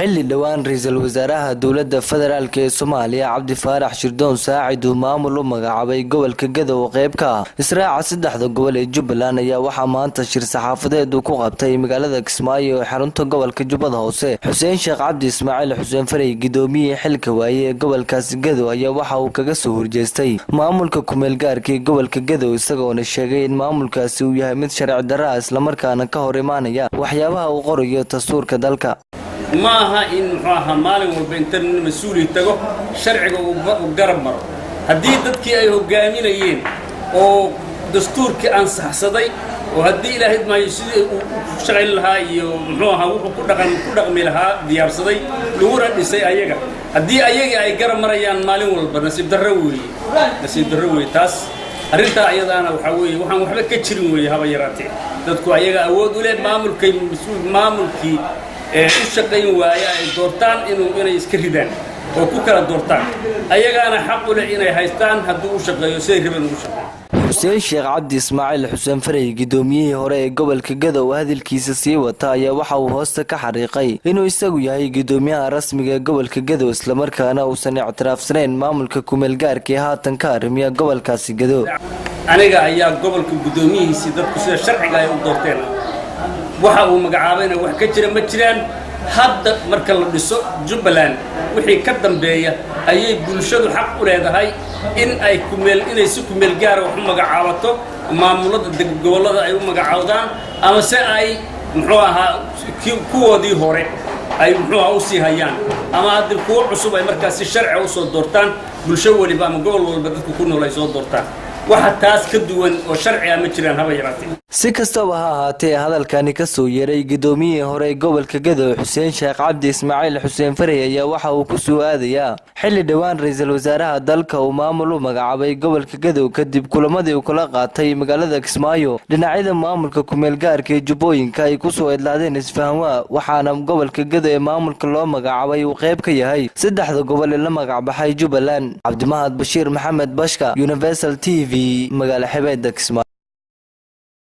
Xilli dhowaan ra-iisul wasaaraha Dowladda Federaalk ee Soomaaliya, Cabdi Faarax Shirdoon Saacid, uu maamul u magacaabay gobolka Gedo oo qayb ka ah israaca saddexda gobol ee Jubbaland, ayaa waxaa maanta shir saxaafadeed uu ku qabtay magaalada Kismaayo ee xarunta gobolka Jubbada Hoose Xuseen Sheekh Cabdi Ismaaciil Xuseen Farey, gudoomiyihii xilka waaye ee gobolkaasi Gedo, ayaa waxa uu kaga soo horjeestay maamulka kumeel gaarka ee gobolka Gedo, isagoona sheegay in maamulkaasi uu yahay mid sharci darra ah, islamarkaana ka hor imaanaya waxyaabaha uu qorayo dastuurka dalka. Ma aha in, muxuu ahaa, maalin walba inta nin mas-uuli tago sharciga uu garab maro. Haddii dadkii ay hoggaaminayeen oo dastuurkii ansaxsaday oo haddii Ilaahay maayo sidii uu ku shaqayn lahaa iyo, muxuu ahaa, wuxuu ku dhaqan ku dhaqmi lahaa diyaarsaday, laguna dhisay ayaga, haddii ayagii ay garab marayaan maalin walba, nasiib darro weeye, nasiib darro weeye taas. Arrintaa ayadaana waxaa weeye waxaan waxba ka jirin weeye haba yaraatee. Dadku ayaga awood u leh maamulkay mas-uul maamulkii ee u shaqayn waaya ay doortaan inay iska ridaan oo ku kala doortaan. Ayagaana xaq u leh inay haystaan hadduu u shaqeeyo siday rabeen ugu shaqeeyo. Xuseen Sheekh Cabdi Ismaaciil Xuseen Farey, gudoomiyihii hore ee gobolka Gadow, hadalkiisa sii wata ayaa waxa uu hoosta ka xariiqay inuu isagu yahay gudoomiyaha rasmiga ee gobolka Gadow, islamarkaana uusan ictiraafsanayn maamulka kumeelgaarka ee haatan ka arrimiya gobolkaasi Gadow. Aniga ayaa gobolka guddoomiyihiisii dadku sida sharciga ay u doorteen. Waxa uu magacaabayna wax ka jira ma jiraan. Hadda marka la dhiso Jubbaland wixii ka dambeeya ayay bulshadu xaq u leedahay in ay kumeel inay si kumeel gaara wax u magacaabato, maamulada gobollada ay u magacaawdaan, ama se ay, muxuu ahaa, kuwoodii hore ay, muxuu ahaa, usii hayaan, ama haddi kuwo cusub ay markaas si sharciga usoo doortaan bulsho weliba ama gobol walba dadku ku nool ay soo doortaan. Waxa taas ka duwan oo sharciga ma jiraan haba yaraatee. Si kastaba ha ahaatee, hadalkani kasoo yeeray gudoomiyihii hore ee gobolka Gadow, Xuseen Sheekh Cabdi Ismaaciil Xuseen Farey, ayaa waxa uu ku soo aadayaa xilli dhowaan ra-iisul wasaaraha dalka uu maamul u magacaabay gobolka Gadow, kadib kulamadii uu kula qaatay magaalada Kismaayo dhinacyada maamulka kumeel gaarka ee Jubbooyinka ay kusoo idlaadeen isfahanwaa. Waxaana gobolka Gadow ee maamulka loo magacaabay uu qayb ka yahay saddexda gobol ee la magacbaxay Jubbaland. Cabdimahad Bashiir Maxamed Bashka, Universal TV, magaala xebeeda Kismaayo.